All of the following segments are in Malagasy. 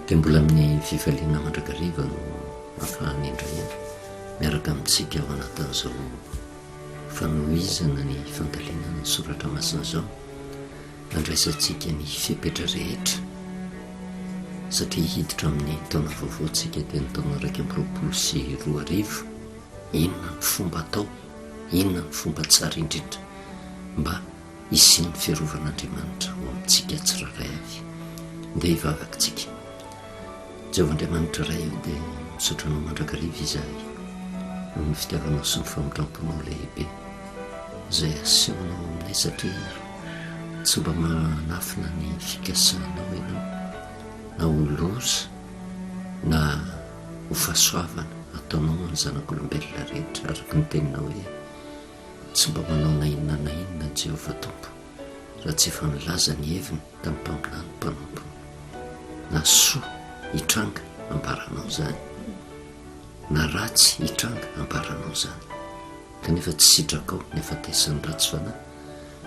Dia mbola amin'ny fifaliana mandrakariva no afahany indray miaraka amintsika ao anatin'izao fanohizana ny fandalinana ny soratra masina izao. Andraisantsika ny fepetra rehetra satria hiditra amin'ny taona vaovao tsika dia ny taona 2021. Inona ny fomba atao? Inona ny fomba tsara indrindra mba hisian'ny fiarovan'Andriamanitra ao amintsika tsirairay avy? Ndeha hivavaka tsika. Jehovah Andriamanitra Ray o, dia misaotra Anao mandrakariva izahay noho ny fitiavanao sy ny famindram-ponao lehibe izay asehonao aminay satria tsy mba manafina ny fikasanao Ianao na ho loza na ho fahasoavana ataonao ho an'ny zanak'olombelona rehetra araka ny teninao hoe tsy mba manao na inona na inona Jehovah Tompo raha tsy efa nilaza ny heviny tamin'ny mpaminany mpanompony. Na soa hitranga ambaranao izany, na ratsy hitranga ambaranao izany. Kanefa tsy sitrakao ny hafatesan'ny ratsy fanahy,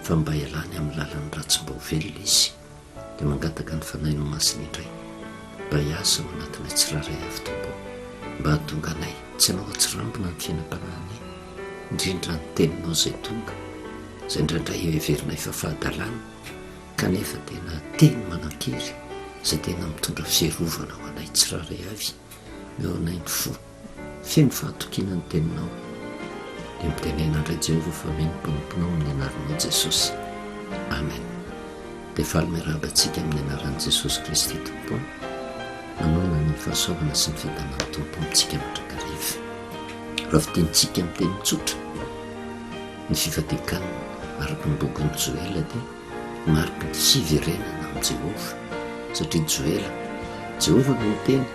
fa mba hialany amin'ny lalan'ny ratsy mba ho velona izy. Dia mangataka ny Fanahinao Masina indray mba hiasa ao anatinay tsirairay avy Tompo ô, mba hahatonga anay tsy hanao atsirambina ny fiainam-panahinay, indrindra ny Teninao izay tonga, izay indraindray heverinay fa fahadalana, kanefa tena teny manan-kery izay tena mitondra fiarovana ho anay tsirairay avy eo anay ny fo feno fahatokiana ny teninao. Dia mitenena indray Jehovah fa mino mpanomponao amin'ny anaranao Jesosy. Amen. Dia faly miarahaba antsika amin'ny anaran'i Jesosy Kristy Tompo. Manoana ny fahasoavana sy ny fiadanan'ny Tompo amintsika mandrakariva. Raha fintinitsika amin'ny teny tsotra, Ny fifadian-kanina, araka ny bokin'i Joela, dia mariky ny fiverenana amin'i Jehovah, satria Joela, Jehovah no niteny,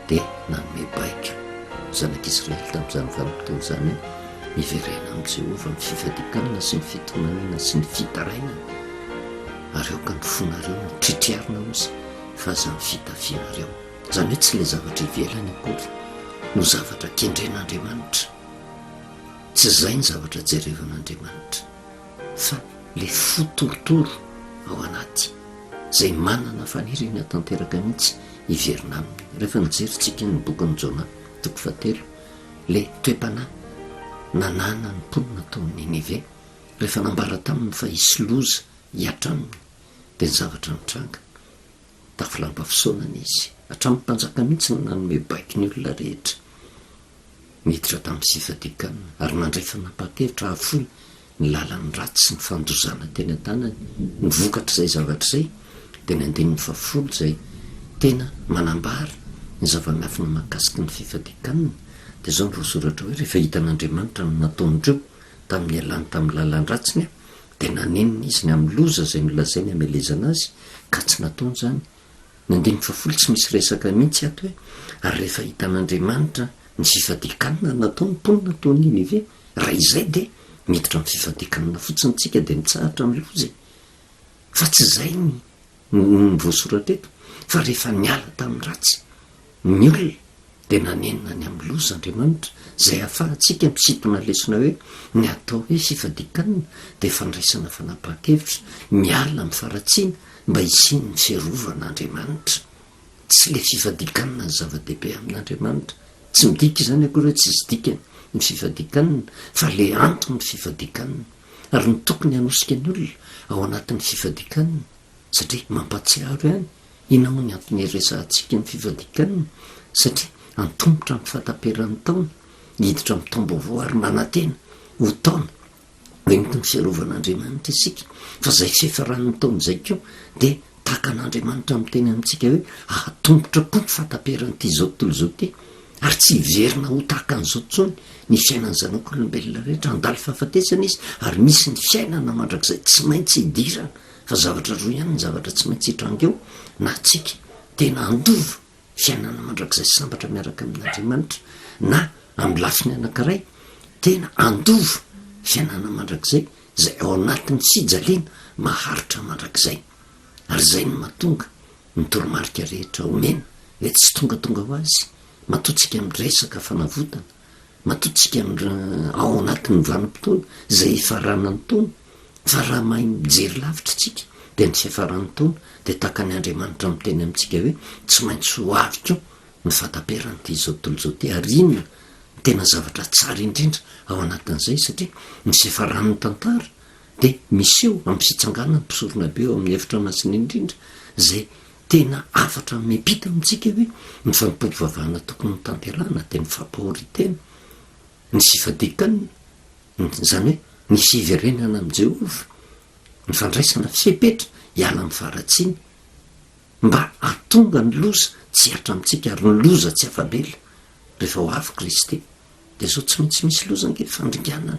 dia nanome baiko ny zanak'Israely tamin'izany vanim-potoana izany hoe, Miverena amin'i Jehovah amin'ny fifadian-kanina sy ny fitomaniana sy ny fitarainana, ary aoka ny fonareo no tritriarina, hoy Izy, fa aza ny fitafianareo. Izany hoe tsy ilay zavatra ivelany akory no zavatra kendren'Andriamanitra. Tsy izay ny zavatra jerevan'Andriamanitra fa le fo torotoro ao anaty izay manana faniriana tanteraka mihitsy hiverina aminy. Rehefa nijery tsika ny bokin'i Jona toko fahatelo, le toe-panahy nananan'ny mponina tao Ninive rehefa nambara taminy fa hisy loza hihatra aminy dia ny zavatra nitranga tafy lamba fisaonana izy, hatramin'ny mpanjaka mihitsy no nanome baiko ny olona rehetra. Niditra tamin'ny Sifadikanina ary nandray fanapahan-kevitra hahafoy ny lalan'ny ratsy sy ny fandozana teny an-tanany. Ny vokatr'izay zavatra izay dia ny andininy fahafolo izay tena manambara ny zava-miafina mahakasika ny fifadian-kanina dia izao no voasoratra hoe, Rehefa hitan'Andriamanitra ny nataon'ireo tamin'ny nialany tamin'ny lalan-dratsiny dia nanenina izy ny amin'ny loza izay nolazainy hamelezana azy ka tsy nataony izany. Ny andininy fahafolo tsy misy resaka mihitsy ato hoe, ary rehefa hitan'Andriamanitra ny fifadian-kanina nataon'ny mponina tao Ninive, raha izay dia miditra amin'ny fifadian-kanina fotsiny tsika dia mitsahatra ny loza e! Fa tsy izay ny ny voasoratra eto, fa rehefa niala tamin'ny ratsy ny olona dia nanenina ny amin'ny loza Andriamanitra, izay ahafahantsika misintona lesona hoe ny atao hoe fifadian-kanina dia fandraisana fanapahan-kevitra miala amin'ny faharatsiana mba hisian'ny fiarovana Andriamanitra. Tsy ilay fifadian-kanina ny zava-dehibe amin'Andriamanitra. Tsy midika izany akory hoe tsisy dikany ny fifadian-kanina fa ilay anton'ny fifadian-kanina. Ary ny tokony hanosika ny olona ao anatin'ny fifadian-kanina satria mampahatsiaro ihany Inona moa ny antony iresahantsika ny fifadian-kanina? Satria antomotra amin'ny fahataperan'ny taona, hiditra amin'ny taom-baovao ary manantena ho taona hoentin'ny ny fiarovan'Andriamanitra isika. Fa izay fiafaran'ny taona izay koa dia tahaka an'Andriamanitra miteny amintsika hoe ahatombotra koa ny fahataperan'ity izao tontolo izao ity ary tsy hiverina ho tahaka an'izao intsony ny fiainan'ny zanak'olombelona rehetra. Handalo fahafatesana izy ary misy ny fiainana mandrakizay tsy maintsy hidirana. Fa zavatra roa ihany ny zavatra tsy maintsy hitranga eo, na tsika tena handova fiainana mandrakizay sambatra miaraka amin'Andriamanitra, na amin'ny lafiny anankiray tena handova fiainana mandrakizay izay ao anatin'ny fijaliana maharitra mandrakizay. Ary izay no mahatonga ny toromarika rehetra omena hoe tsy tongatonga ho azy, matoa tsika miresaka fanavotana, matoa tsika ao anatin'ny vanim-potoana izay hifaranan'ny taona, Fa raha mahay mijery lavitra isika, Dia ny fiafaran'ny taona dia tahaka ny Andriamanitra miteny amintsika hoe tsy maintsy ho avy koa ny fahataperan'ity izao tontolo izao ity ary inona no tena zavatra tsara indrindra ao anatin'izay satria ny fiafaran'ny tantara dia miseho amin'ny fitsanganan'ny mpisoronabe ao amin'ny efitra masina indrindra izay tena hafatra miampita amintsika hoe ny fanompoam-pivavahana tokony hotanterahana dia ny fampahorian-tena, ny fifadian-kanina, izany hoe ny fiverenana amin'i Jehovah, ny fandraisana fepetra hiala amin'ny faharatsiana mba hahatonga ny loza tsy hihatra amintsika ary ny loza tsy afa-bela rehefa ho avy Kristy. Dia izao tsy maintsy misy loza ange, fandringanana,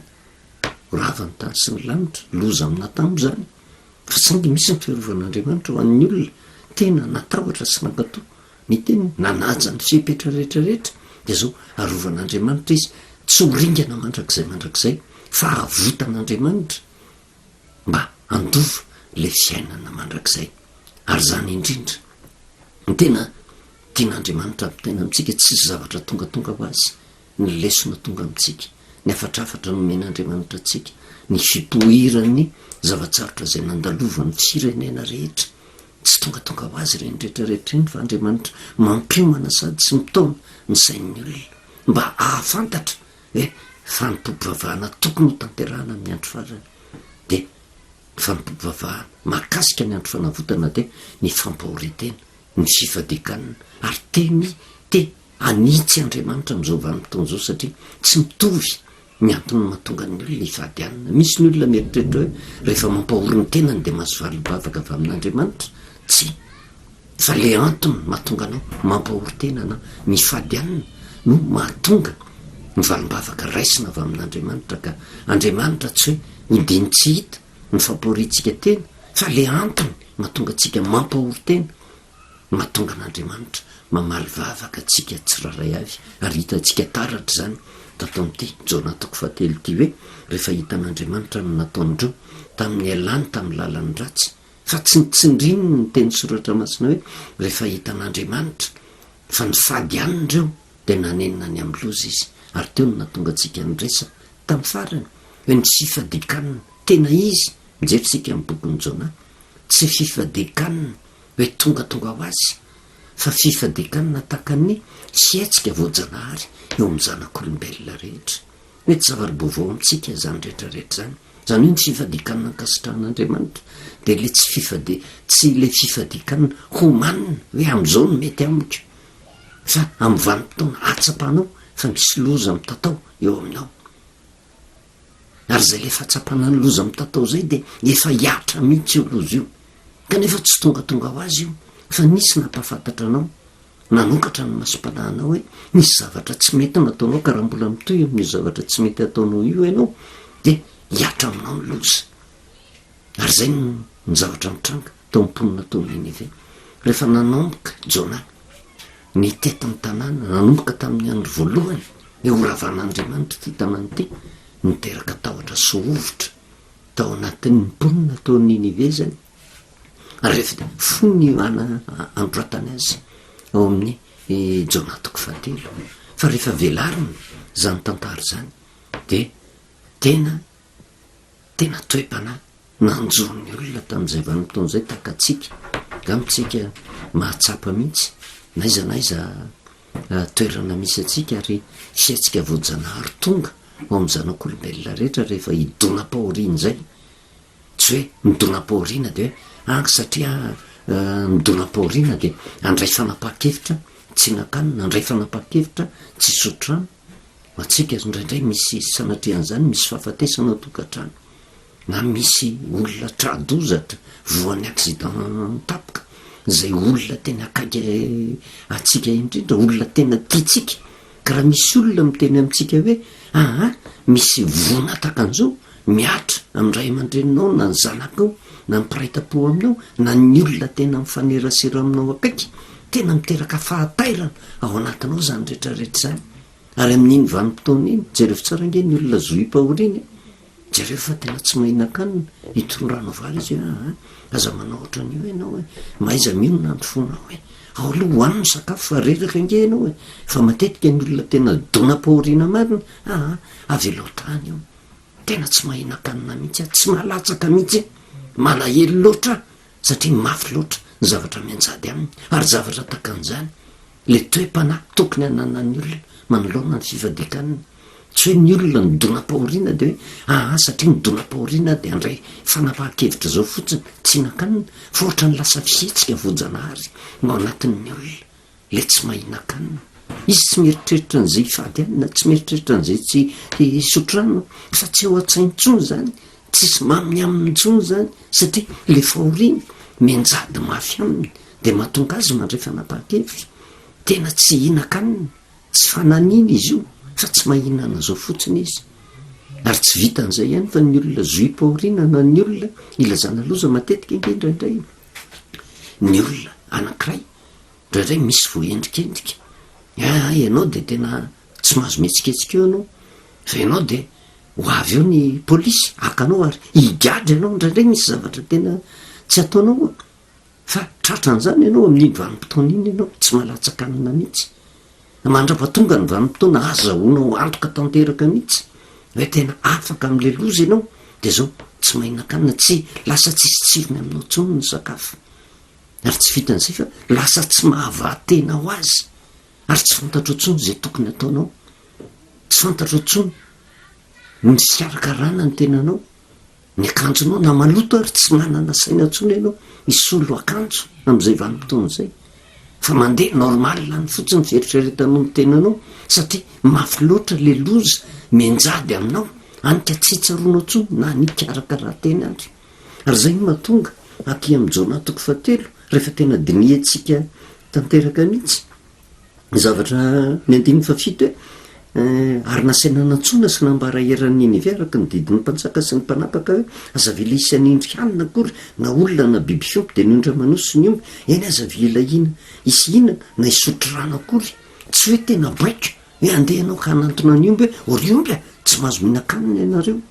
ho rava ny tany sy ny lanitra, loza amin'Adamo izany. Fa saingy misy ny fiarovan'Andriamanitra ho an'ny olona tena natahotra sy nankatò ny teniny, nanaja ny fepetra rehetra rehetra, dia izao arovan'Andriamanitra izy, tsy ho ringana mandrakizay mandrakizay, fa havotan'Andriamanitra mba handova ilay fiainana mandrakizay. Ary izany indrindra no tena tian'Andriamanitra hampitaina amintsika, tsy zavatra tongatonga ho azy ny lesona tonga amintsika, ny hafatrafatra nomen'Andriamanitra antsika, ny fipoiran'ny zava-tsarotra izay nandalovan'ny firenena rehetra. Tsy tongatonga ho azy ireny rehetra rehetra ireny fa Andriamanitra mampiomana sady sy mitaona ny sain'ny olona mba hahafantatra hoe fanompoam-pivavahana tokony ho tanterahana amin'ny andro farany dia ny fanompoam-pivavahana mahakasika ny andro fanavotana dia ny fampahorian-tena, ny fifadian-kanina ary teny te Hanitsy Andriamanitra amin'izao vanim-potoana izao satria tsy mitovy ny antony mahatonga ny olona hifady hanina. Misy ny olona mieritreritra hoe rehefa mampahory ny tenany dia mahazo valim-bavaka avy amin'Andriamanitra. Tsia, fa ilay antony mahatonga anao mampahory tena na mifady hanina no mahatonga ny valim-bavaka raisina avy amin'Andriamanitra ka Andriamanitra tsy hoe hodiany tsy hita ny fampahoriantsika tena fa ilay antony mahatonga antsika mampahory tena Mahatonga an'Andriamanitra mamaly vavaka antsika tsirairay avy, ary hitantsika taratra izany tato amin'ity Jona toko fahatelo ity hoe rehefa hitan'Andriamanitra ny nataon'ireo tamin'ny nialany tamin'ny lalan'ny ratsy, fa tsy nitsindriny ny teny soratra masina hoe rehefa hitan'Andriamanitra fa nifady hanina ireo dia nanenina ny amin'ny loza izy, ary teo no nahatonga antsika niresaka tamin'ny farany hoe ny fifadian-kanina tena izy, mijery isika amin'ny bokin'i Jona, tsy fifadian-kanina hoe tongatonga ho azy fa fifadian-kanina tahaka ny fihetsika voajanahary eo amin'ny zanak'olombelona rehetra. Mety zava-baovao amintsika izany rehetra rehetra izany. Izany hoe ny fifadian-kanina ankasitrahan'Andriamanitra dia ilay tsy fifadi-, tsy ilay fifadian-kanina homanina hoe amin'izao no mety amiko fa amin'ny vanim-potoana ahatsapanao fa misy loza mitatao eo aminao. Ary izay ilay fahatsapana ny loza mitatao izay dia efa hihatra mihitsy io loza io. Kanefa tsy tongatonga ho azy io fa nisy nampahafantatra anao, nanokatra ny masom-panahinao hoe nisy zavatra tsy mety nataonao ka raha mbola mitohy amin'io zavatra tsy mety ataonao io ianao dia hihatra aminao ny loza. Ary izay no ny zavatra nitranga tao amin'ny mponina tao Ninive. Rehefa nanomboka Jona nitety ny tanàna, nanomboka tamin'ny andro voalohany hoe horavan'Andriamanitra ity tanàna ity, niteraka tahotra sy hovitra tao anatin'ny mponina tao Ninive izany. Ary rehefa fony ana anoratany azy ao amin'ny Jona toko fahatelo, fa rehefa velarina izany tantara izany dia tena Tena toe-panahy nanjo ny olona tamin'izay vanim-potoana izay tahaka antsika. Angamba tsika mahatsapa mihitsy na aiza na aiza toerana misy antsika ary fihetsika voajanahary tonga ao amin'ny zanak'olombelona rehetra rehefa hidonam-pahoriana izay. Tsy hoe midonam-pahoriana dia hoe ah satria midonam-pahoriana dia handray fanapahan-kevitra tsy hihinan-kanina, handray fanapahan-kevitra tsy hisotro rano. Ho antsika indraindray misy sanatria an'izany, misy fahafatesana ao an-tokantrano, na misy olona tra-doza voan'ny accident tampoka, izay olona tena akaiky antsika indrindra, olona tena tiantsika, ka raha misy olona miteny amintsika hoe aa misy voina tahaka an'izao mihatra amin'ny ray aman-dreninao na ny zanakao na ny mpiray tampo aminao na ny olona tena mifanerasera aminao akaiky, tena miteraka fahatairana ao anatinao izany rehetrarehetra izany. Ary amin'iny vanim-potoana iny, jereo tsara ange ny olona zohim-pahoriana e! Jereo fa tena tsy mahinan-kanina, itondrano vary izy hoe aa, aza manao ohatran'io ianao e, mahaiza mionona ny fonao e, ao aloha hohano ny sakafo fa reraka ange ianao e, fa matetika ny olona tena donam-pahoriana marina, aa, avelao tany io, tena tsy mahinan-kanina mihitsy aho, tsy mahalatsaka mihitsy e, malahelo loatra aho. satria mafy loatra ny zavatra mianjady aminy, ary zavatra takan'izany ilay toe-panahy tokony hananan'ny olona manoloana ny fifadian-kanina. Tsy hoe ny olona nidonam-pahoriana dia hoe aa satria nidonam-pahoriana aho dia handray fanapahan-kevitra izao fotsiny, tsy hihinan-kanina, fa ohatran'ny lasa fihetsika voajanahary no anatin'ny olona. Ilay tsy mahinan-kanina. Izy tsy mieritreritra an'izay hifady hanina, tsy mieritreritra an'izay tsy hisotro rano, fa tsy ao an-tsainy intsony izany, tsisy maminy aminy intsony izany, satria ilay fahoriana mianjady mafy aminy dia mahatonga azy mandray fanapahan-kevitra, tena tsy hihinan-kanina, tsy fananina izy io, fa tsy mahinana izao fotsiny izy. Ary tsy vitan'izay ihany fa ny olona zohim-pahoriana na ny olona ilazana loza matetika ange indraindray ny olona anankiray Indraindray misy voaendrikendrika, ah ianao dia tena tsy mahazo mihetsiketsika eo ianao, fa ianao dia ho avy eo ny polisy haka anao ary higadra ianao, indraindray misy zavatra tena tsy ataonao an, fa tratran'izany ianao amin'iny vanim-potoana iny ianao tsy mahalatsa-kanina mihitsy, mandrapatonga ny vanim-potoana ahazahoanao antoka tanteraka mihitsy hoe tena afaka amin'ilay loza ianao, dia izao tsy mahinan-kanina, tsy lasa tsisy tsirony aminao intsony ny sakafo. Ary tsy vitan'izay fa lasa tsy mahavaha tena ho azy ary tsy fantatrao intsony izay tokony hataonao. Tsy fantatrao intsony ny fikarakarana ny tenanao, ny akanjonao na maloto ary tsy manana saina intsony ianao hisolo akanjo amin'izay vanim-potoana izay fa mandeha normal any fotsiny ny fieritreretanao ny tenanao satria mafy loatra ilay loza mianjady aminao any ka tsy tsaroanao intsony na ny hikarakara tena ary. Ary izay no mahatonga aty amin'ny Jona toko fahatelo, rehefa tena dinihantsika tanteraka mihitsy ny zavatra ny andininy fahafito hoe, Ary nasaina nantsoina sy nambara eran'i Ninive araka ny didin'ny mpanjaka sy ny mpanapaka hoe, Aza avela hisy hanendry hanina akory, na olona na biby fiompy, dia ny ondry aman'osy sy ny omby, eny aza avela hihina hisy hihinana na hisotro rano akory. Tsy hoe tena baiko hoe andeha ianao ka hanantona ny omby hoe, O ry omby a, tsy mahazo mihinan-kanina ianareo.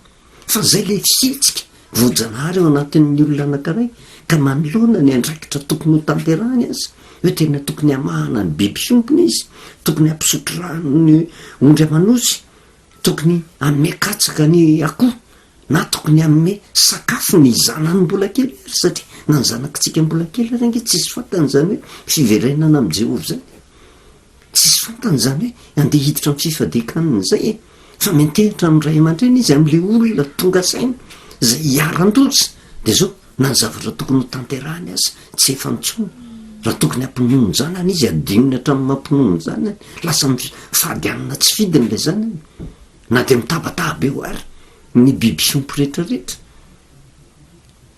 Fa zay le fihetsika voajanahary ao anatin'ny olona anankiray ka manoloana ny andraikitra tokony ho tanterahany aza hoe tena tokony hamahana ny biby fiompiny izy, tokony hampisotro rano ny ondry aman'osy, tokony hanome katsaka ny akoho na tokony hanome sakafo ny zanany mbola kely ary satria na ny zanakitsika mbola kely ary ange tsisy fantany izany hoe fiverenana amin'i Jehovah izany. Tsisy fantany izany hoe andeha hiditra amin'ny fifadian-kanina izay e! Fa miantehitra amin'ny ray aman-dreny izy, amin'ilay olona tonga saina izay hiharan-doza. Dia izao, na ny zavatra tokony ho tanterahiny aza tsy efany intsony. Raha tokony hampinono ny zanany izy, adinony hatramin'ny mampinono ny zanany. Lasa mifady hanina tsy fidiny ilay zanany. Na dia mitabataba eo ary ny biby fiompy rehetrarehetra.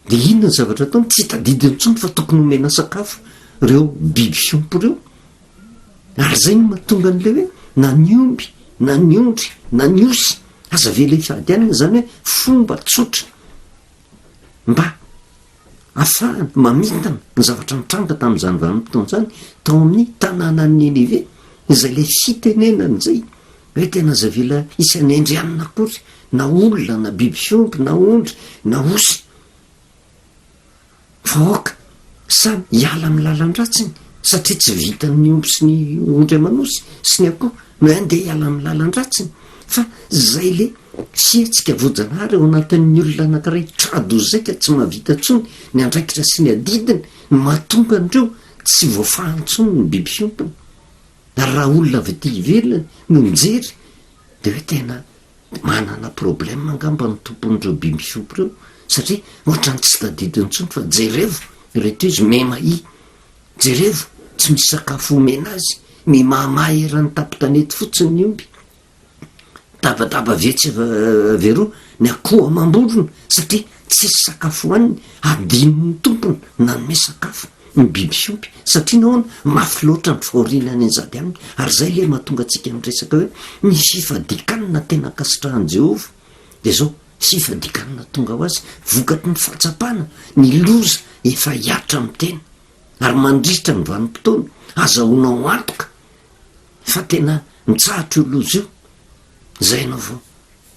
Dia inona ny zavatra ataony? Tsy tadidiny intsony fa tokony homena sakafo ireo biby fiompy ireo. Ary izay no mahatonga an'ilay hoe na ny omby na ny ondry na ny osy aza avela hifady hanina, izany hoe fomba tsotra mba ahafahana mamintana ny zavatra nitranga tamin'izany vanim-potoana izany tao amin'ny tanànan'i Ninive, izay ilay fitenenana izay hoe tena aza avela hisy hanendry hanina akory na olona na biby fiompy na ondry na osy. Vahoaka, samy hiala amin'ny lalan-dratsiny satria tsy vitan'ny omby sy ny ondry aman'osy sy ny akoho no hoe andeha hiala amin'ny lalan-dratsiny fa zay le fihetsika voajanahary ao anatin'ny olona anankiray tra-dozaika tsy mahavita intsony ny andraikitra sy ny adidiny no mahatonga an'ireo tsy voafaha intsony ny biby fiompiny ary raha olona avy aty ivelany no mijery de hoe tena Manana problème angamba ny tompon'ireo biby fiompy ireo satria ohatran'ny tsy tadidiny intsony fa jerevo ireto izy mema-i, jerevo tsy misy sakafo omena azy, mimahamaha eran'ny tampon-tanety fotsiny ny omby, mitabataba avy etsy avy eroa ny akoho amam-borona satria tsisy sakafo hohaniny, adinon'ny tompony nanome sakafo. ny biby fiompy satria nahoana? Mafy loatra ny fahoriana nianjady aminy ary izay ilay mahatonga antsika miresaka hoe ny fifadian-kanina tena ankasitrahan'i Jehovah dia izao, fifadian-kanina tonga ho azy vokatry ny fahatsapana ny loza efa hihatra amin'ny tena ary mandritra ny vanim-potoana azahoanao antoka fa tena mitsahatra io loza io, izay ianao vao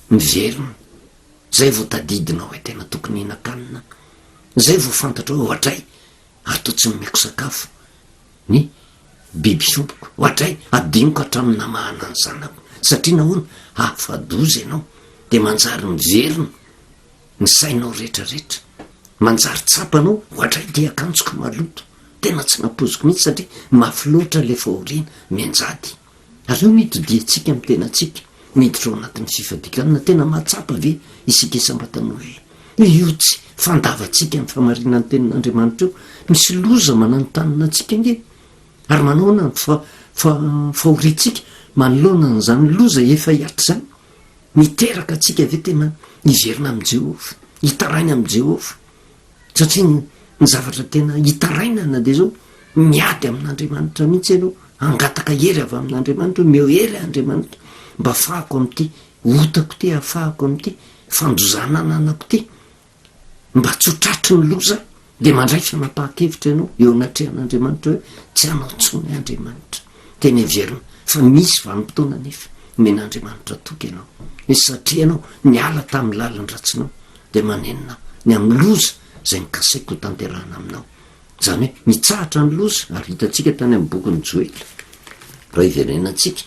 miverina. Zay vao tadidinao hoe tena tokony hihinan-kanina, zay vao fantatrao hoe ohatray ary toa tsy nomeko sakafo ny biby fiompiko, ohatray adinoko hatramin'ny namahana ny zanako, satria nahoana? Afa-doza ianao dia manjary miverina ny sainao rehetrarehetra. Manjary tsapanao, ohatray ity akanjoko maloto, tena tsy nampoiziko mihitsy satria mafy loatra ilay fahoriana mianjady. Ary eo no itodiantsika amin'ny tenantsika, miditra ao anatin'ny fifadikanana, tena mahatsapa ve isika isam-batan'olona? Io tsy fandavantsika ny famarinan'ny tenin'Andriamanitra io, misy loza mananontanona antsika ange. Ary manahoana ny fahoriantsika manoloana an'izany loza efa hihatra izany? Miteraka antsika ve tena hiverina amin'i Jehovah, hitaraina amin'i Jehovah? Satria ny zavatra tena hitarainana dia izao, miady amin'Andriamanitra mihitsy ianao, hangataka hery avy amin'Andriamanitra hoe omeo hery aho Andriamanitra, mba afahako amin'ity otako ity, afahako amin'ity fandozana ananako ity. Mba tsy ho tratry ny loza dia mandray fanapahan-kevitra ianao eo anatrehan'Andriamanitra hoe tsy hanao intsony aho Andriamanitra. Tena heverina fa misy vanim-potoana anefa omen'Andriamanitra toky ianao hoe satria ianao niala tamin'ny lalan-dratsinao dia manenina ny amin'ny loza izay nokasaiko hotanterahana aminao. Izany hoe mitsahatra ny loza ary hitantsika tany amin'ny bokin'i Joela. Raha hiverenantsika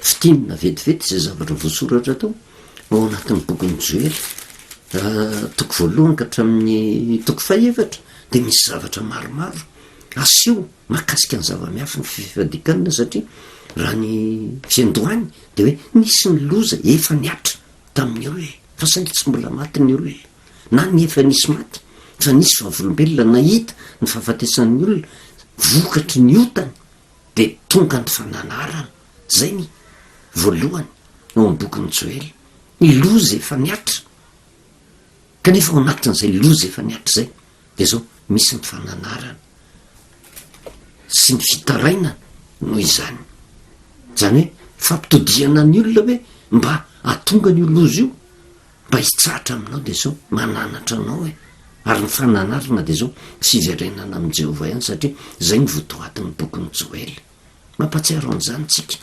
fintinina vetivety izay zavatra voasoratra tao ao anatin'ny bokin'i Joela, toko voalohany ka hatramin'ny toko fahefatra dia misy zavatra maromaro aseho mahakasika ny zava-miafy ny fifadikanana satria raha ny fiandohany dia hoe nisy ny loza efa nihatra tamin'ny olona fa saingy tsy mbola maty ny olona na ny efa nisy maty fa nisy vavolombelona nahita ny fahafatesan'ny olona vokatry ny otany dia tonga ny fananarana zay ny voalohany ao amin'ny bokin'i Joela ny loza efa nihatra kanefa ao anatin'izay loza efa nihatra izay dia zao misy ny fananarana sy ny fitarainana noho izany zany hoe fampitodihana ny olona hoe mba atonga ny io loza io Mba hitsahatra aminao dia izao mananatra anao e! Ary ny fananarana dia izao fiverenana amin'i Jehovah ihany satria izay no votoatin'ny bokin'i Joela. Mampahatsiaro an'izany tsika.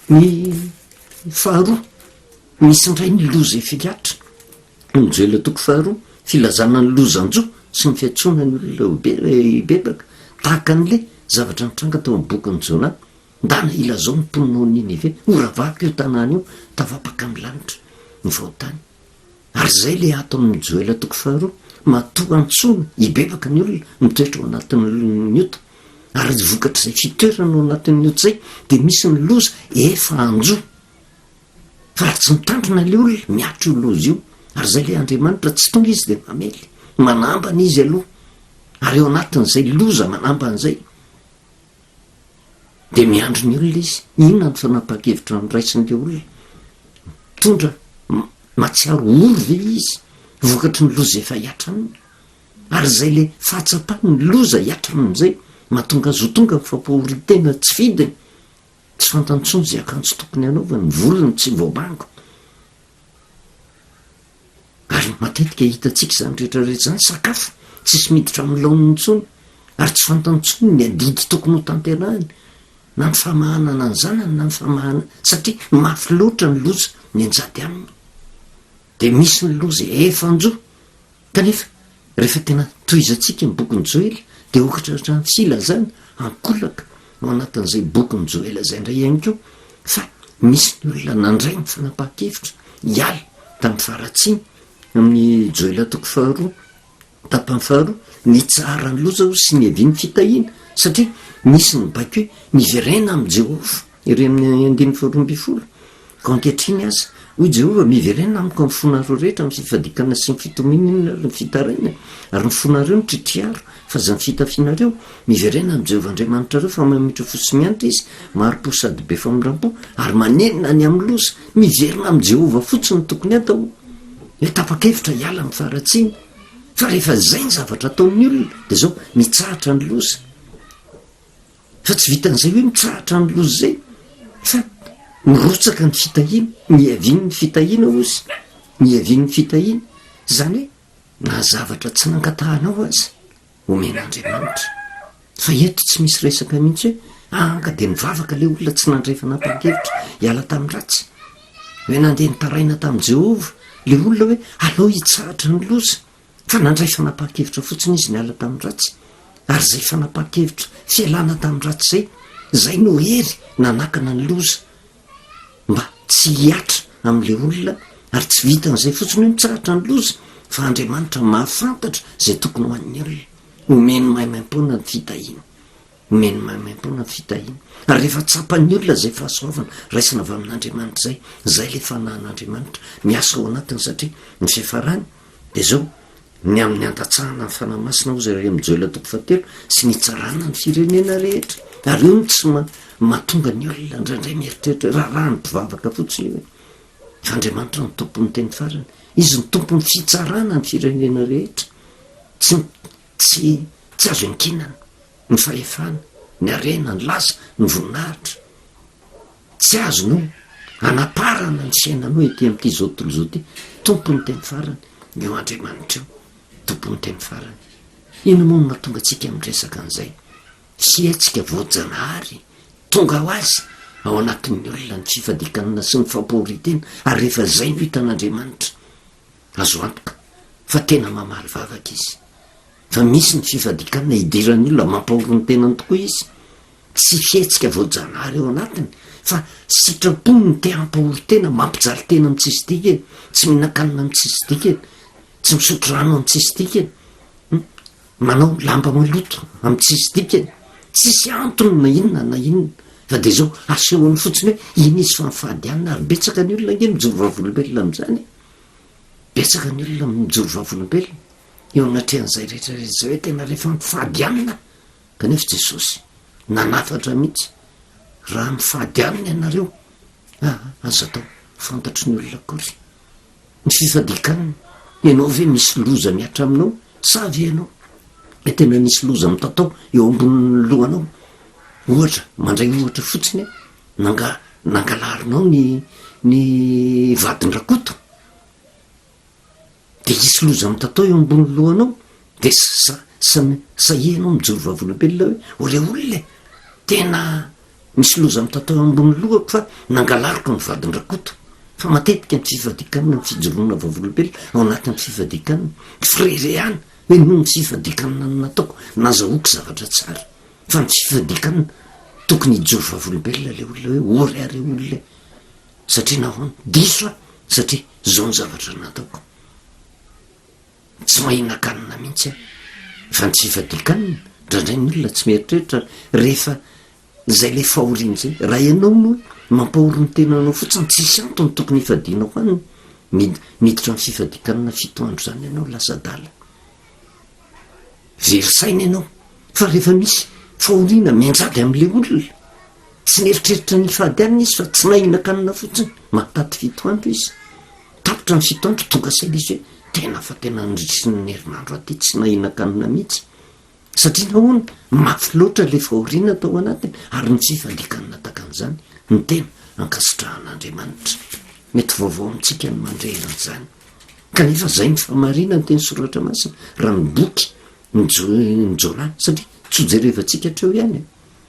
Ny faharoa, misy indray ny loza efa-hatra. Ny Joela toko faharoa, filazana ny lozan-jo sy ny fiantsoana ny olona hibebaka, tahaka an'ilay zavatra nitranga tao amin'ny bokin'i Jona. Ndana ilazao ny mponina ao Ninive, ho ravako io tanàna io, tavapaka amin'ny lanitra ny fahotany. Ary izay ilay ato amin'ny Joela toko faharoa, matoa antsoina hibebaka ny olona mitoetra ao anatin'ny ota. Ary vokatr'izay fitoerana ao anatin'ny ota izay dia misy ny loza efa hanjo. Fa raha tsy mitandrina ilay olona, mihatra io loza io. Ary izay ilay Andriamanitra, tsy tonga izy dia mamely. Manambana izy aloha. Ary ao anatin'izay loza manambana izay, Dia miandry ny olona izy. Inona no fanapahan-kevitra noraisin'ilay olona? Mitondra mahatsiaro ory ve izy vokatry ny loza efa hihatra aminy? Ary izay ilay fahatsapany ny loza hihatra aminy izay mahatonga azy ho tonga amin'ny fampahorian-tena tsy fidiny. Tsy fantany intsony izay akanjo tokony hanaovany, ny volony tsy voabango. Ary matetika hitantsika izany rehetra rehetra izany, sakafo tsisy miditra amin'ny laoniny intsony, ary tsy fantany intsony ny adidy tokony ho tanterahiny, na ny famahanana ny zanany na ny famahana, satria mafy loatra ny loza mianjady aminy. Dia misy ny loza efa hanjo, kanefa rehefa tena tohizantsika ny bokin'i Joela, dia ohatra ny filazana ankolaka ao anatin'izay bokin'i Joela izay indray ihany koa fa misy ny olona nandray ny fanapahan-kevitra hiala tamin'ny faharatsiany, amin'ny Joela toko faharoa, tapany faharoa, nitsaharan'ny loza hoy sy niavian'ny fitahiana, satria nisy ny baiko hoe miverena amin'i Jehovah, ery amin'ny andininy faharoa ambin'ny folo. Koa ankehitriny aza, hoy Jehovah, miverena amiko amin'ny fonareo rehetra, amin'ny fifadian-kanina sy ny fitominina ary ny fitarainana, ary ny fonareo no tritriaro, fa aza ny fitafianareo. Miverena amin'i Jehovah Andriamanitrareo, fa mamindra fo sy miantra Izy, mahari-po sady be famindram-po, ary manenina ny amin'ny loza. Miverina amin'i Jehovah fotsiny no tokony hatao. Hoe tapa-kevitra hiala amin'ny faharatsiana. Fa rehefa izay ny zavatra ataon'ny olona, dia izao, mitsahatra ny loza. Fa tsy vitan'izay hoe mitsahatra ny loza izay, fa mirotsaka ny fitahiana, niavian'ny fitahiana hozy, niavian'ny fitahiana. Izany hoe na zavatra tsy nangatahanao aza, omen'Andriamanitra. Fa eto tsy misy resaka mihitsy hoe anga dia nivavaka ilay olona tsy nandray fanapahan-kevitra hiala tamin'ny ratsy. Hoe nandeha nitaraina tamin'i Jehovah ilay olona hoe aleo hitsahatra ny loza. Fa nandray fanapahan-kevitra fotsiny izy niala tamin'ny ratsy. Ary izay fanapahan-kevitra fialana tamin'ny ratsy izay, izay no hery nanakana ny loza mba tsy hihatra amin'ilay olona, ary tsy vitan'izay fotsiny hoe mitsahatra ny loza. Fa Andriamanitra mahafantatra izay tokony ho an'ny olona. Omeny maimaimpoana ny fitahiana. Omeny maimaimpoana ny fitahiana. Ary rehefa tsapan'ny olona izay fahasoavana raisina avy amin'Andriamanitra izay, izay ilay fanahin'Andriamanitra miasa ao anatiny satria ny fiafarany dia izao, ny amin'ny handatsahana ny Fanahy Masina hozy ary amin'ny Joela toko fahatelo sy ny hitsarana ny firenena rehetra. Ary io no tsy mahatonga ny olona indraindray mieritreritra hoe raharahan'ny mpivavaka fotsiny io e. Fa Andriamanitra no tompon'ny teny farany. Izy no tompon'ny fitsarana ny firenena rehetra. Tsy tsy tsy azo iankinana ny fahefana, ny harena, ny laza, ny voninahitra. Tsy azonao anaparana ny fiainanao ety amin'ity izao tontolo izao ity. Tompon'ny teny farany io Andriamanitra io. Tompon'ny teny farany. Inona moa no mahatonga antsika miresaka an'izay? Fihetsika voajanahary tonga ho azy ao anatin'ny olona ny fifadikanana sy ny fampahorian-tena, ary rehefa izay no hitan'Andriamanitra, azo antoka fa tena mamaly vavaka Izy. Fa misy ny fifadikanana idiran'ny olona, mampahory ny tenany tokoa izy. Tsy fihetsika voajanahary ao anatiny fa sitrapony ny te hampahory tena, mampijaly tena amin'ny tsisy dikany, tsy mihinan-kanina amin'ny tsisy dikany, tsy misotro rano amin'ny tsisy dikany, manao lamba maloto amin'ny tsisy dikany, tsisy antony na inona na inona fa dia izao asehony fotsiny hoe iny izy fa mifady hanina ary betsaka ny olona ange mijoro vavolombelona amin'izany e! Betsaka ny olona mijoro vavolombelona eo anatrehan'izay rehetra rehetra izay hoe tena rehefa mifady hanina Kanefa Jesosy nanafatra mihitsy, raha mifady aminy ianareo, aa, aza atao fantatry ny olona akory ny fifadian-kanina. Ianao ve misy loza mihatra aminao sa ve ianao dia tena nisy loza mitatao eo ambonin'ny lohanao? Ohatra, mandray ohatra fotsiny aho, nanga- nangalarinao ny ny vadin-dRakoto. Dia hisy loza mitatao eo ambony lohanao, dia sa sa sahia ianao mijoro vavolombelona hoe, o le olona e, tena misy loza mitatao eo ambony lohako fa nangalariko ny vadin-dRakoto. Fa matetika ny fifadikanana, ny fijoroana vavolombelona ao anatin'ny fifadikanana, ny fireharehana hoe noho ny fifadikanana no nataoko, nazahoako zavatra tsara. Fa ny fifadikanana, tokony hijoro vavolombelona ilay olona hoe, ory aho re olona e. Satria nahoana? Diso aho satria izao ny zavatra nataoko. Tsy mahinan-kanina mihitsy aho. Fa ny tsy fifadian-kanina, indraindray ny olona tsy mieritreritra rehefa izay ilay fahoriana izay. Raha ianao no mampahory ny tenanao fotsiny, tsisy antony tokony hifadianao hanina. Mid- miditra amin'ny fifadian-kanina fito andro izany ianao, lasa adala. Very saina ianao. Fa rehefa misy fahoriana mianjady amin'ilay olona, Tsy nieritreritra ny hifady hanina izy fa tsy nahinan-kanina fotsiny. Mahataty fito andro izy. Tapitra ny fito andro, tonga saina izy hoe tena fa tena nandritry ny herinandro aho ity tsy nahinan-kanina mihitsy. Satria nahoana? Mafy loatra ilay fahoriana tao anatiny ary ny fifadian-kanina tahaka an'izany no tena ankasitrahan'Andriamanitra. Mety vaovao amintsika ny mandre an'izany. Kanefa izay ny fahamarinan'ny teny soratra masina raha ny boky ny Jona satria tsy ho jerevantsika hatreo ihany e.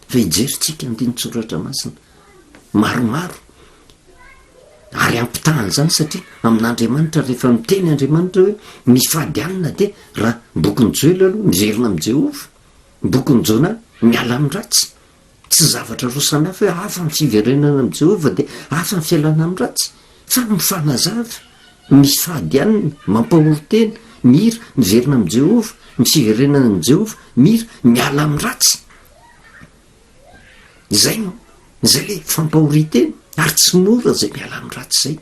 Fa hijerintsika andinin-tsoratra masina maromaro ary ampitahana izany satria amin'Andriamanitra rehefa miteny Andriamanitra hoe mifady hanina dia raha bokin'i Joela aloha miverina amin'i Jehovah, bokin'i Jona miala amin'ny ratsy. Tsy zavatra roa samy hafa hoe hafa ny fiverenana amin'i Jehovah dia hafa ny fialana amin'ny ratsy fa mifanazava, mifady hanina, mampahory tena, mira, miverina amin'i Jehovah, ny fiverenana amin'i Jehovah, mira, miala amin'ny ratsy. Izay no, izay le fampahorian-tena, ary tsy mora izay miala amin'ny ratsy izay.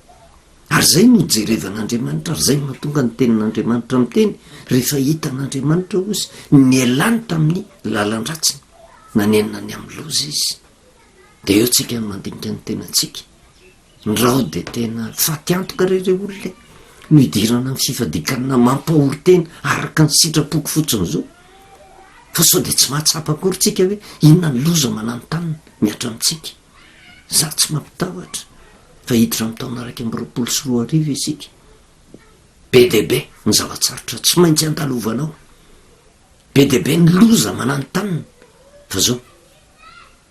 Ary izay no jerevan'Andriamanitra, ary izay no mahatonga ny tenin'Andriamanitra miteny, rehefa hitan'Andriamanitra hozy, nialany tamin'ny lalan-dratsiny, nanenina ny amin'ny loza izy. Dia eo tsika no mandinika ny tenantsika. Ndrao dia tena faty antoka re re olona e! No idirana amin'ny fifadian-kanina mampahory tena araka ny sitrapoko fotsiny izao. Fa sao dia tsy mahatsapa akory tsika hoe inona ny loza mananontanona mihatra amintsika. Za tsy mampitahotra fa hiditra amin'ny taona 2021 isika. Be dia be ny zava-tsarotra tsy maintsy andalovanao. Be dia be ny loza mananontanona. Fa zao,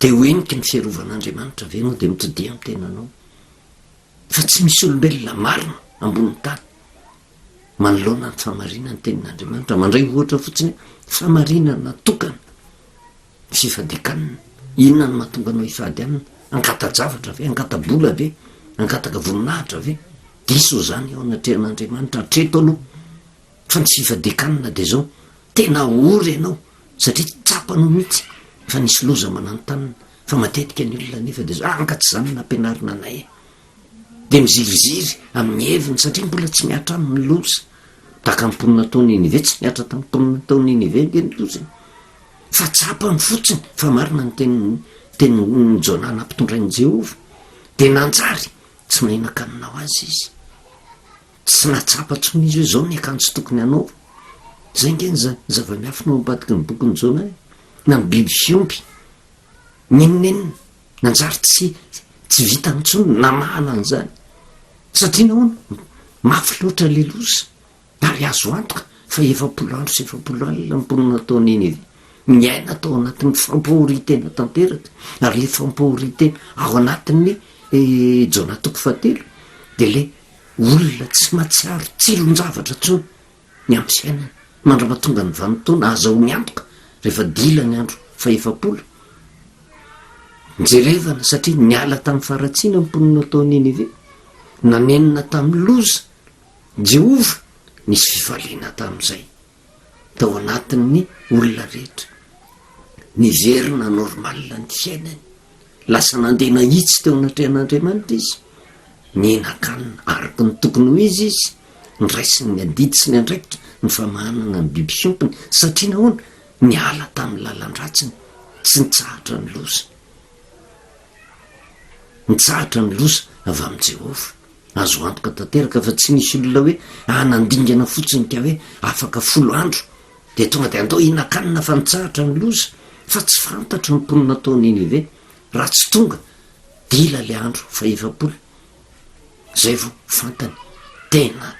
Te ho heniky ny fiarovan'Andriamanitra ve ianao dia mitodiha amin'ny tenanao fa tsy misy olombelona marina ambonin'ny tany manoloana ny fahamarinan'ny tenin'Andriamanitra. Mandray ohatra fotsiny hoe fahamarinana tokana ny fifadian-kanina. Inona no mahatonga anao hifady hanina? Hangata-javatra ve? Hangata-bola ve? Hangataka voninahitra ve? Diso izany eo anatrehan'Andriamanitra hatreto aloha. Fa ny tsy fifadian-kanina dia izao, tena ory ianao satria tsapanao mihitsy fa nisy loza mananontanona, fa matetika ny olona anefa dia izao, ah nga tsy izany no nampianarina anay e! Dia miziriziry amin'ny heviny satria mbola tsy mihatra aminy ny loza. Tahaka ny mponina tao Ninive, tsy nihatra tamin'ny mponina tao Ninive ange ny loza e! Fa tsapany fotsiny fa marina ny tenin'ny tenin'i Jonah nampitondrain'i Jehovah, dia nanjary tsy nahinan-kanina ho azy izy. Tsy nahatsapa intsony izy hoe izao ny akanjo tokony hanaovana. Izay ange ny zava-miafina ao ambadiky ny bokin'i Jona e! Na ny biby fiompy, n'inon'inona, nanjary tsy tsy vitany intsony ny namahana an'izany. Satria nahoana? Mafy loatra ilay loza. Ary azo antoka fa 40 andro sy 40 alina ny mponina tao Ninive, niaina tao anatin'ny fampahorian-tena tanteraka, ary ilay fampahorian-tena ao anatin'ny Jona toko fahatelo dia ilay olona tsy mahatsiaro tsiron-javatra intsony ny amin'ny fiainany, mandra-pahatonga ny vanim-potoana ahazahoany antoka rehefa dila ny andro fahefapolo. Jerevana satria niala tamin'ny faharatsiana ny mponina tao Ninive, nanenina tamin'ny loza Jehovah, nisy fifaliana tamin'izay tao anatin'ny olona rehetra. Niverina normal ny fiainany. Lasa nandeha nahitsy teo anatrehan'Andriamanitra izy. Nihinan-kanina araka ny tokony ho izy izy. Niraisiny ny adidy sy ny andraikitra ny famahanana ny biby fiompiny. Satria nahoana? Niala tamin'ny lalan-dratsiny, tsy nitsahatra ny loza. Nitsahatra ny loza avy amin'i Jehovah. Azo antoka tanteraka fa tsy nisy olona hoe nandingana fotsiny ka hoe afaka folo andro dia tonga dia andao hihinan-kanina fa nitsahatra ny loza, fa tsy fantatry ny mponina tao Ninive raha tsy tonga dila ilay andro fahefapolo izay vao fantany. Tena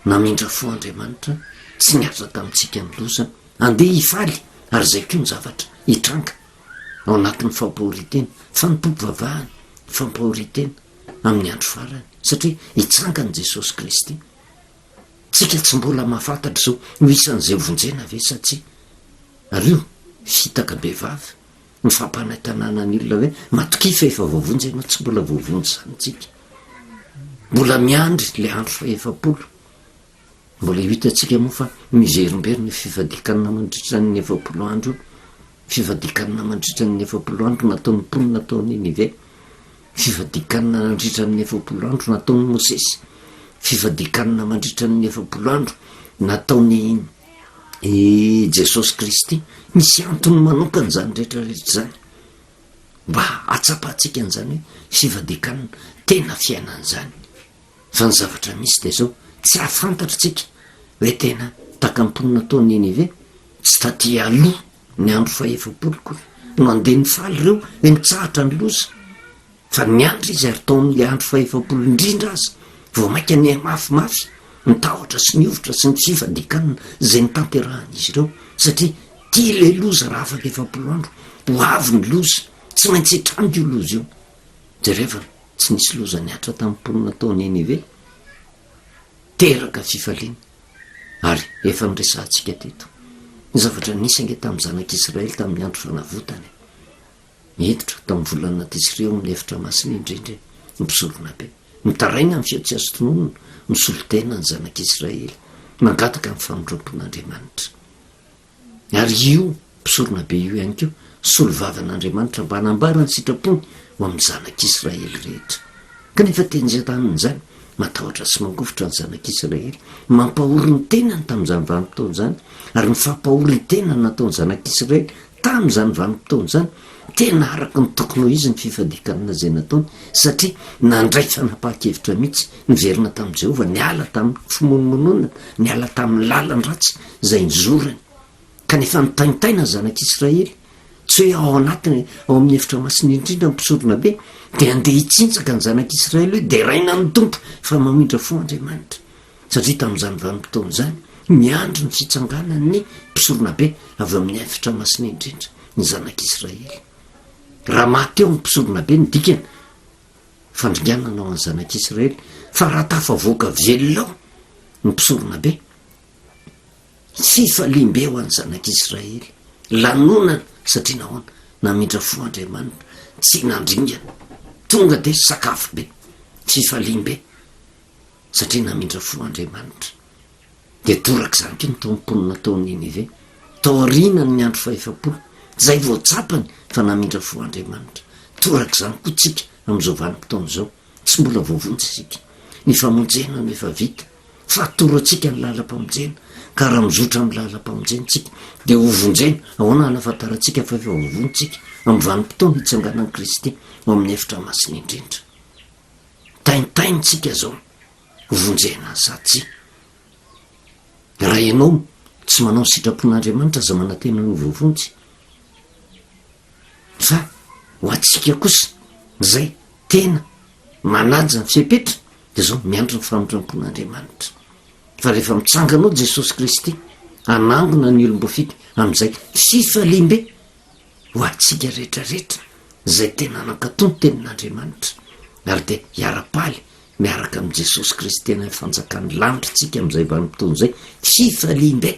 namindra fo Andriamanitra, tsy niasa tamintsika ny loza, andeha hifaly ary izay koa ny zavatra hitranga ao anatin'ny fampahorian-tena, fanompoam-pivavahana, fampahorian-tena. amin'ny andro farany satria hitsangana Jesosy Kristy. Tsika tsy mbola mahafantatra izao ho isan'izay hovonjena ve sa tsia. Ary io fitaka bevava, ny fampanantenana ny olona hoe matokia fa efa voavonjy ianao, tsy mbola voavonjy izany tsika. Mbola miandry ilay andro fahefapolo. Mbola io hitantsika moa fa miverimberina io fifadian-kanina mandritra ny 40 andro io. Fifadian-kanina mandritra ny 40 andro nataon'ny mponina tao Ninive. Fifadian-kanina nandritra ny 40 andro nataon'i Mosesy. Fifadian-kanina mandritra ny 40 andro nataon'i Jesosy Kristy. Misy antony manokana izany rehetra rehetra izany. Mba hahatsapantsika an'izany hoe fifadian-kanina, tena fiainana izany. Fa ny zavatra misy dia izao, tsy hahafantatra isika hoe tena tahaka ny mponina tao Ninive, tsy taty aloha ny andro fahefapolo akory no handeha nifaly ireo hoe nitsahatra ny loza, fa niandry izy ary tao amin'ilay andro fahefapolo indrindra aza vao mainka nihamafimafy ny tahotra sy ny hovitra sy ny fifadian-kanina izay notanterahan'izy ireo, satria tia ilay loza raha afaka 40 andro, ho avy ny loza, tsy maintsy hitranga io loza io. Jerevana, tsy nisy loza nihatra tamin'ny mponina tao Ninive. Teraka fifaliana, ary efa noresahantsika teto ny zavatra nisy ange tamin'ny zanak'Israely tamin'ny andro fanavotana e. Niditra tamin'ny volana Tisri ao amin'ny efitra masina indrindra ny mpisoronabe. Mitaraina amin'ny feo tsy azo tononina, misolo tena ny zanak'Israely, mangataka ny famindram-pon'Andriamanitra. Ary io mpisoronabe io ihany koa solovavan'Andriamanitra mba hanambara ny sitrapony ho amin'ny zanak'Israely rehetra. Kanefa teny tamin'izany, matahotra sy mangovitra ny zanak'Israely, mampahory ny tenany tamin'izany vanim-potoana izany, ary ny fampahorian-tena nataon'ny zanak'Israely tamin'izany vanim-potoana izany, tena araka ny tokony ho izy ny fifadian-kanina izay nataony, satria nandray fanapahan-kevitra mihitsy, niverina tamin'i Jehovah, niala tamin'ny fimonomononana, niala tamin'ny lalan-dratsy izay nizorany. Kanefa nitaintaina ny zanak'Israely, tsy hoe ao anatiny, ao amin'ny efitra masina indrindra ny mpisoronabe, dia handeha hitsinjaka ny zanak'Israely hoe deraina ny Tompo fa mamindra fo Andriamanitra. Satria tamin'izany vanim-potoana izany, niandry ny fitsanganan'ny mpisoronabe avy ao amin'ny efitra masina indrindra ny zanak'Israely. Raha maty eo ny mpisoronabe ny dikany, fandringanana ho an'ny zanak'Israely, fa raha tafavoaka velona ao ny mpisoronabe, Fifaliam-be ho an'ny zanak'Israely. Lanonana, satria nahoana? Namindra fo Andriamanitra, tsy nandringana. Tonga dia sakafo be, fifaliam-be, satria namindra fo Andriamanitra. Dia torak'izany koa ny tao mponina tao Ninive, taorianan'ny andro fahefapolo, izay vao tsapany fa namindra fo Andriamanitra. Torak'izany koa tsika amin'izao vanim-potoana izao, tsy mbola voavonjy isika. Ny famonjena no efa vita, fa atoro antsika ny lalam-pamonjena, ka raha mizotra amin'ny lalam-pamonjena isika, dia hovonjena. Ahoana hanafantarantsika fa efa voavonjy isika? Amin'ny vanim-potoana hitsanganan'i Kristy ao amin'ny efitra masina indrindra. Taintaintsika izao. Hovonjena sa tsia? Raha ianao tsy manao ny sitrapon'Andriamanitra aza manantena ny ho voavonjy. Fa ho antsika kosa izay tena manaja ny fepetra dia izao miandry ny famindram-pon'Andriamanitra. Fa rehefa mitsangana ao Jesosy Kristy hanangona ny olom-boafidy amin'izay fifaliam-be ho antsika rehetrarehetra izay tena nankatò ny tenin'Andriamanitra ary dia hiara-paly miaraka amin'i Jesosy Kristy any amin'ny fanjakan'ny lanitra isika amin'izay vanim-potoana izay, fifaliam-be!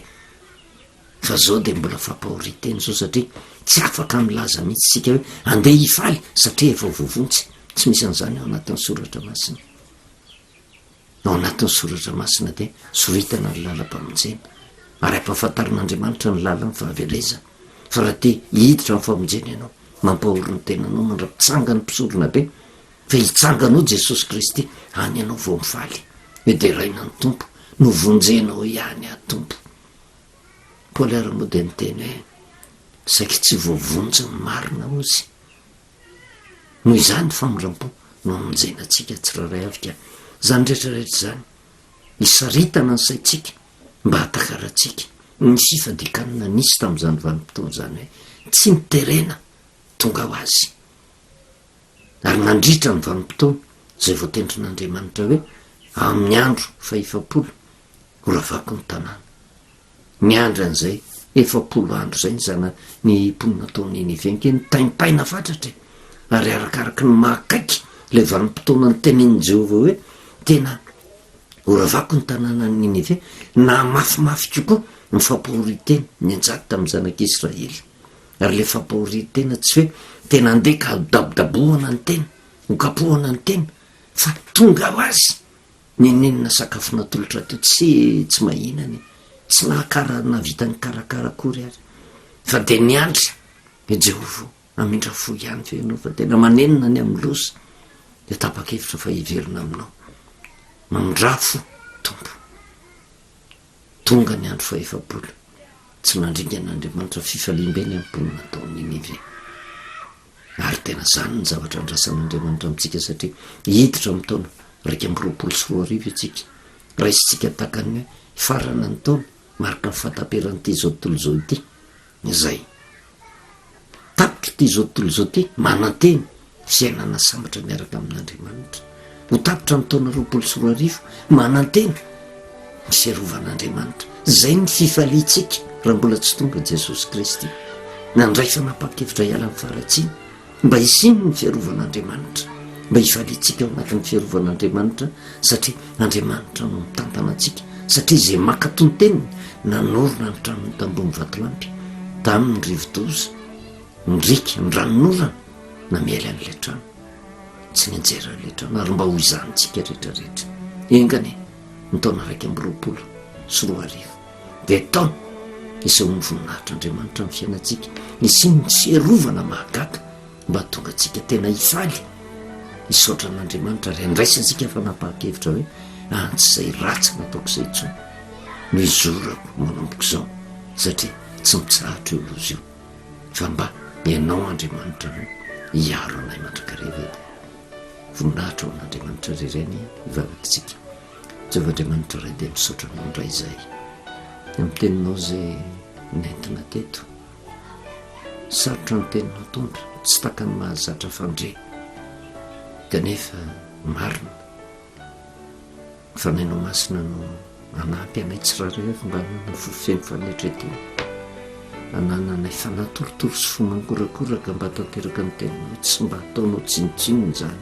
Fa izao dia mbola fampahorian-tena izao satria tsy afaka milaza mihitsy isika hoe andeha hifaly satria efa voavonjy, tsy misy an'izany ao anatin'ny soratra masina. Ao anatin'ny soratra masina dia soritana ny lalam-pamonjena ary ampahafantarin'Andriamanitra ny lalan'ny fahavelezana. Fa raha te hiditra amin'ny famonjena ianao, mampahory ny tenanao mandra-pitsangan'ny mpisoronabe Fa hitsangana ao Jesosy Kristy, any ianao vao mifaly. Hoe deraina ny Tompo, novonjenao ihany aho Tompo. Paoly ary moa dia niteny hoe, saiky tsy voavonjy ny marina hozy. Noho izany ny famindram-po no hamonjena antsika tsirairay avy ka izany rehetra rehetra izany hisaritana ny saintsika mba hahatakarantsika ny fifadikanana nisy tamin'izany vanim-potoana izany hoe tsy niterena tonga ho azy. Ary nandritra ny vanim-potoana izay voatendrin'Andriamanitra hoe amin'ny andro fahefapolo horavako ny tanàna. Niandry an'izay 40 andro izay ny zana ny mponina tao Ninive anke nitaintaina fatratra e! Ary arakaraky ny maha akaiky ilay vanim-potoana nitenenin'i Jehovah hoe tena horavako ny tanànan'i Ninive, nahamafimafy kokoa ny fampahorian-tena nianjady tamin'ny zanak'Israely. Ary ilay fampahorian-tena tsy hoe tena andeha ka hodabodabohana ny tena, hokapohana ny tena, fa tonga ho azy n'inon'inona sakafo natolotra teo, tsy tsy mahinana e, tsy nahakara nahavita nikarakara akory ary, fa dia niandry i Jehovah hamindra fo ihany ve ianao fa tena manenina ny amin'ny loza, dia tapa-kevitra fa hiverina aminao. Mamindrà fo Tompo. Tonga ny andro fahefapolo, tsy nandringana Andriamanitra fifaliam-be ny mponina tao Ninive. Ary tena izany ny zavatra andrasan'Andriamanitra amintsika satria hiditra amin'ny taona 2021 isika. Raisintsika tahaka ny hoe hifarana ny taona, mariky ny fahataperan'ity izao tontolo izao ity. Izay. Tapitra ity izao tontolo izao ity, manantena fiainana sambatra miaraka amin'Andriamanitra. Ho tapitra ny taona 2020, manantena ny fiarovan'Andriamanitra. Izay ny fifaliantsika raha mbola tsy tonga Jesosy Kristy. Nandray fanapahan-kevitra hiala amin'ny faharatsiana. Mba hisiany ny fiarovan'Andriamanitra, mba hifaliantsika ao anatin'ny fiarovan'Andriamanitra, satria Andriamanitra no mitantana antsika, satria izay mankatò ny teniny, nanorina ny tranony tambony vatolampy, tamin'ny rivo-doza, ny riaka, ny ranonorana, namely an'ilay trano, tsy nianjera ilay trano, ary mba ho izany tsika rehetra rehetra. Enga anie, ny taona 2021 dia taona isehoan'ny voninahitr'Andriamanitra amin'ny fiainantsika, nisian'ny fiarovana mahagaga mba hahatonga antsika tena hifaly, hisaotra an'Andriamanitra ary handraisantsika fanapahan-kevitra hoe ah, tsy izay ratsy nataoko izay intsony no hizorako manomboka izao satria tsy mitsahatra io loza io fa mba ianao Andriamanitra no hiaro anay mandrakariva dia voninahitra ho an'Andriamanitra ry reny hivavaka isika. Jehovah Andriamanitra Ray dia misaotra Anao indray izahay amin'ny teninao izay nentina teto. Sarotra ny teninao Tompo, tsy taka ny mahazatra fandre. Kanefa marina, ny Fanahinao Masina no hanampy anay tsirairay avy mba hanana fo feno fanetren-tena, hanananay fanahy torotoro sy fo mangorakoraka mba hahatanteraka ny teninao, tsy mba hataonao tsinontsinona izany.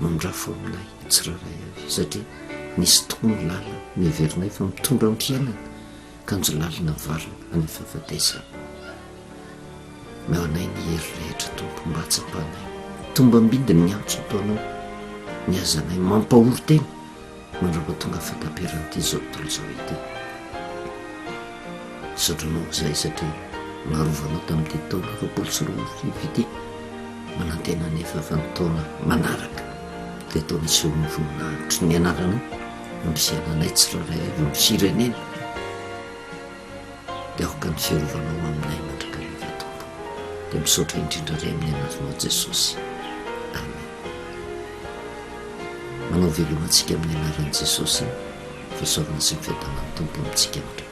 Mamindrafo aminay tsirairay avy satria nisy tokoa ny lalana niheverinay fa mitondra amin'ny fiainana kanjo lalana mivarina any amin'ny fahafatesana. Omeo anay ny hery rehetra Tompo mba hatsapanay tombam-bidy ny antso ataonao ny hazanay mampahory tena. Mandrapatonga fahataperan'ity izao tontolo izao ity. Misaotra anao izahay satria narovanao tamin'ity taona 2020 ity. Manantena anefa fa ny taona manaraka dia taona hisehoan'ny voninahitry ny anaranao amin'ny fiainanay tsirairay avy amin'ny firenena. Dia aoka ny fiarovanao aminay mandrakariva Tompo. Dia misaotra indrindra re amin'ny anaranao Jesosy. Amen. Manao veloma antsika amin'ny anaran'i Jesosy. Fahasoavana sy ny fiadanan'ny Tompo amintsika mandrakariva.